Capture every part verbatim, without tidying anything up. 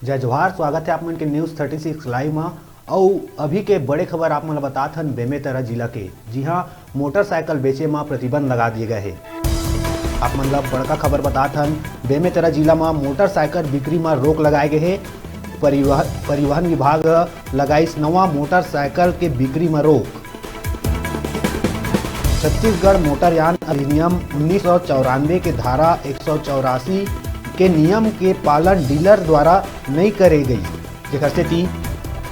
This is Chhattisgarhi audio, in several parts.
जय जोहार, स्वागत है आप मन के News Thirty Six Live मा। अउ अभी के बड़े खबर आप मन ल बतात हन बेमेतरा जिला के, जिहां मोटरसाइकिल बेचे मा प्रतिबंध लगा दिए गए हे। आप मन ल बड़का खबर बतात हन, बेमेतरा जिला मा मोटरसाइकिल बिक्री मा रोक लगाए गए हे। परिवह-, परिवहन विभाग लगाइस नवा मोटरसाइकिल के बिक्री मा रोक। छत्तीसगढ़ मोटरयान अधिनियम उन्नीस सौ चौरानवे के धारा एक सौ चौरासी के नियम के पालन डीलर द्वारा नइ करे गई, जेकर सेती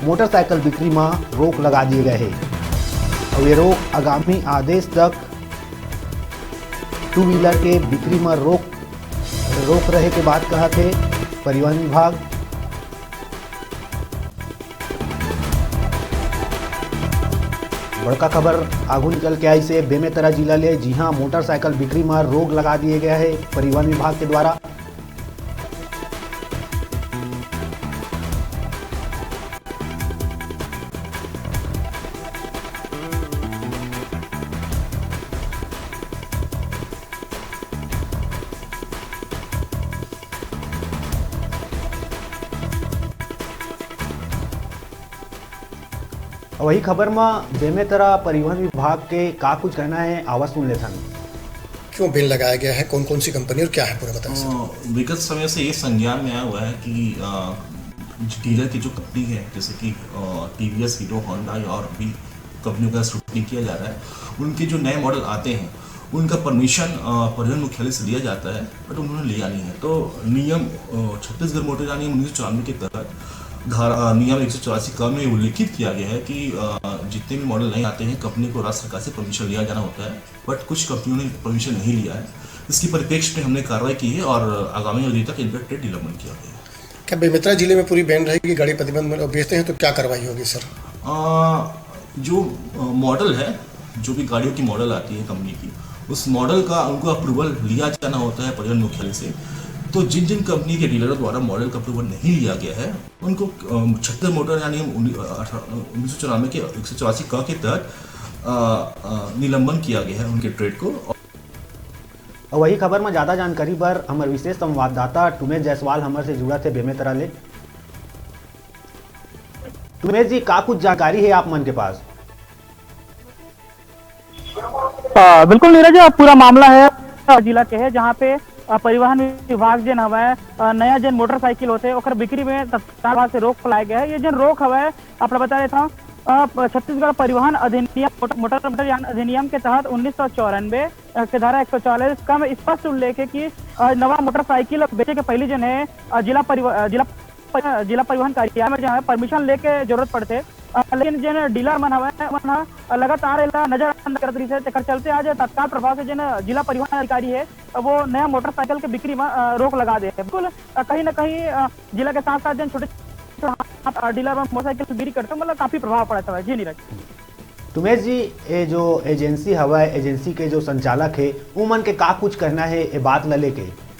मोटरसाइकिल बिक्री म रोक लगा दिए गए हे। अउ ये रोक आगामी आदेश तक टू व्हीलर के बिक्री म रोक, रोक रहे के बात कहत हे परिवहन विभाग। बड़का खबर आगू निकल के आइस हे बेमेतरा जिला ले, जिहां मोटरसाइकिल बिक्री म रोक लगा दिए गए हे परिवहन विभाग के द्वारा। अउ वही खबर म बेमेतरा परिवहन विभाग के का कुछ कहना हे, आवा सुन लेथन। क्यों बैन लगाया गया है, कौन कौन सी कंपनी और क्या है, पूरा बता सकते हैं? अ, विगत समय से ये संज्ञान में आया हुआ है कि, अ, डीलर की जो कंपनी है, जैसे कि, अ, टीवीएस, हीरो होंडा या और भी कंपनियों का स्क्रूटनी किया जा रहा है, उनके जो नए मॉडल आते हैं, उनका परमिशन, अ, परिवहन मुख्यालय से लिया जाता है, बट उन्होंने लिया नहीं है। तो नियम, अ, छत्तीसगढ़ मोटर यान नियम उन्नीस सौ चौरानवे के तहत धारा, अ, नियम एक सौ चौरासी क में उल्लेखित किया गया है कि, अ, जितने भी मॉडल नए आते हैं, कंपनी को राज्य सरकार से परमिशन लिया जाना होता है, बट कुछ कंपनियों ने परमिशन नहीं लिया है। इसके परिप्रेक्ष्य में हमने कार्रवाई की है और आगामी अवधि तक इनका ट्रेड निलंबन किया गया है। क्या बेमेतरा जिले में पूरी बैन रहेगी, गाड़ी प्रतिबंध में बेचते हैं तो क्या कार्रवाई होगी सर? अ, जो, अ, मॉडल है, जो भी गाड़ियों की मॉडल आती है कंपनी की, उस मॉडल का उनको अप्रूवल लिया जाना होता है परिवहन मुख्यालय से। तो जिन जिन कंपनी के डीलरों द्वारा मॉडल का अप्रूवल नहीं लिया गया है, उनको, अ, छत्तीसगढ़ मोटर यानी हम उन्नी-, अ, अठारह, उन्नीस सौ चौरानवे के एक सौ चौरासी क के तहत, अ, अ, निलंबन किया गया है उनके ट्रेड को। अउ वही खबर म ज्यादा जानकारी बर हमर विशेष संवाददाता टुमेश जायसवाल हमर से जुड़त हे बेमेतरा ले। टुमेश जी, का कुछ जानकारी हे आप मन के पास? अ, बिल्कुल नीरज, पूरा मामला हे, अ, जिला के हे, जहाँ पे, अ, परिवहन विभाग जेन हवय, अ, नया जेन मोटरसाइकिल होथे, ओकर बिक्री में तत्काल से रोक लगाए गए हे। ये जेन रोक हवय, आप ला बता देथव, अ, छत्तीसगढ़ परिवहन अधिनियम, मोटर, मोटर, मोटर यान अधिनियम के तहत उन्नीस सौ चौरानवे, अ, के धारा एक सौ चालीस क में स्पष्ट उल्लेख हे कि, अ, नवा मोटरसाइकिल बेचे के पहिली जेन हे, अ, जिला परिव-, अ, जिला पर-, जिला परिवहन कार्यालय में जो है परमिशन लेके जरूरत पड़थे। अ, लेकिन जेन डीलर मन हवय, मन ह लगातार एला नजरअंदाज करत रहिस हे, तेकर चलते आज तत्काल प्रभाव से जेन जिला परिवहन अधिकारी हे, वो नया मोटरसाइकिल के बिक्री में, अ, रोक लगा दे हे। बिल्कुल, अ, कहीं ना कहीं, अ, जिला के साथ साथ जेन छोटे छोटे, अ, डीलर मन मोटरसाइकिल बिक्री करथे, मतलब काफी प्रभाव पड़त हवय। जी नीरज। टुमेश जी, ये जो एजेंसी हवय, एजेंसी के जो संचालक हे, उमन के का कुछ कहना हे ये बात ल लेके?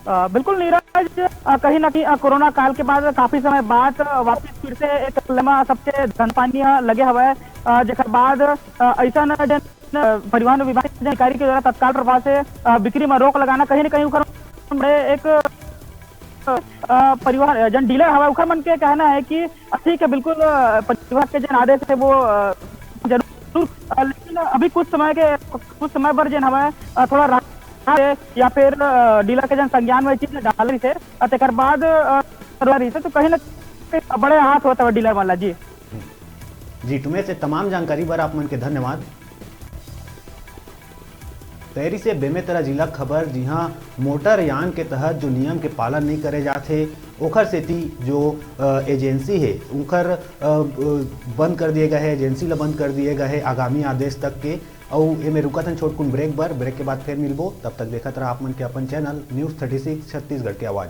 अ, बिल्कुल नीरज, अ, कहीं ना कहीं, अ, कोरोना काल के बाद काफी समय बाद, अ, वापस फिर से एक लम्हा सबके धंधा पानी ह लगे हवय, अ, जेकर बाद, अ, अइसन जेन, अ, परिवहन विभाग के अधिकारी के द्वारा तत्काल प्रभाव से, अ, बिक्री में रोक लगाना कहीं ना कहीं उखर बड़े एक, अ, परिवहन, अ, जेन डीलर हवय उखर मन के कहना हे कि ठीक है, बिल्कुल, अ, परिवहन के जेन आदेश हे वो, अ, जरूर, अ, लेकिन अभी कुछ समय के, कुछ समय बर जेन हवय, अ, थोड़ा राहत हे या फिर, अ, डीलर के जेन संज्ञान में चीज डाल रहिस हे, अ, तेकर बाद, अ, रहिस हे, तो कहीं ना कहीं बड़े राहत होत हवय डीलर मन ला। जी। जी, टुमेश, ये तमाम जानकारी बर आप मन के धन्यवाद। तैरी से बेमेतरा जिला खबर, जिहां मोटर यान के तहत जो नियम के पालन नहीं करे जात हे, ओखर सेती जो, अ, एजेंसी हे, उनकर, अ, अ, बंद कर दिए गए हे, एजेंसी ला बंद कर दिए गए हे आगामी आदेश तक के। अउ एमे रुकत हन छोटकुन ब्रेक बर, ब्रेक के बाद फिर मिलबो। तब तक देखत रहा आप मन के अपन channel news thirty six Chhattisgarh के आवाज़।